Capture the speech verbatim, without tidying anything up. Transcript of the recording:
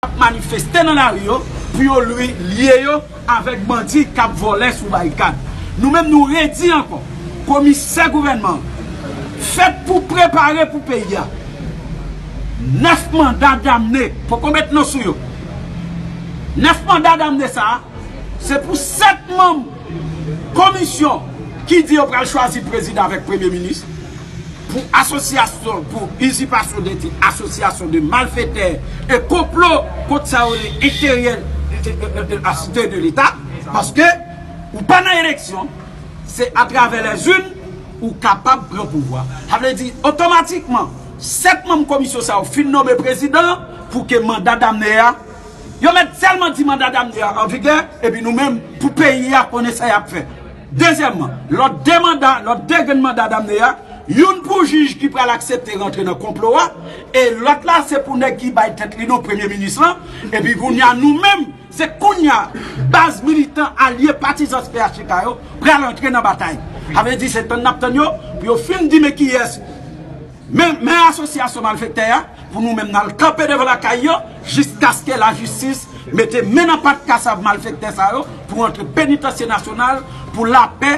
ap manifeste nan lari yo pou yo lye yo avèk bandi k ap vòlè sou barikad. Nou menm, nou redi ankò. Komisè gouvènman fèt pou prepare pou peyi a. Nèf manda damne, poko met non sou yo. Nèf manda damne sa a, se pou sèt manm komisyon ki di yo pral chwazi prezidan avèk premye minis pou asosyasyon, pou izipasyon de tit, asosyasyon de malfektè e konplo kont sa yo rele enterè, enterè de Leta, paske ou pa nan eleksyon, se atravè lèzin ou kapab pran pouvwa. Sa vle di, otomatikman, sèt manm komisyon sa yo fin nonmen prezidan pou ke manda damne a, yo mèt sèlman di manda damne a an vigè, epi nou menm, pou peyi a, konnen sa y ap fè. Dezyèmman, lòt de manda, lòt de grenn manda damne a, youn pou jij ki pral aksepte rantre nan konplo a, e lòt la se pou nèg ki bay tèt li non premye minis lan, epi kounye a nou menm, se kounye a baz militan alye patizan P H T K yo pral antre nan batay. Sa vle di se tann n ap tann yo pou yo fin di men kiyès, men, men asosyasyon malfektè a, pou nou menm n al kanpe devan lakay yo jiskaske lajistis mete men nan pat kasav malfektè sa yo pou antre penitansye nasyonal pou lapè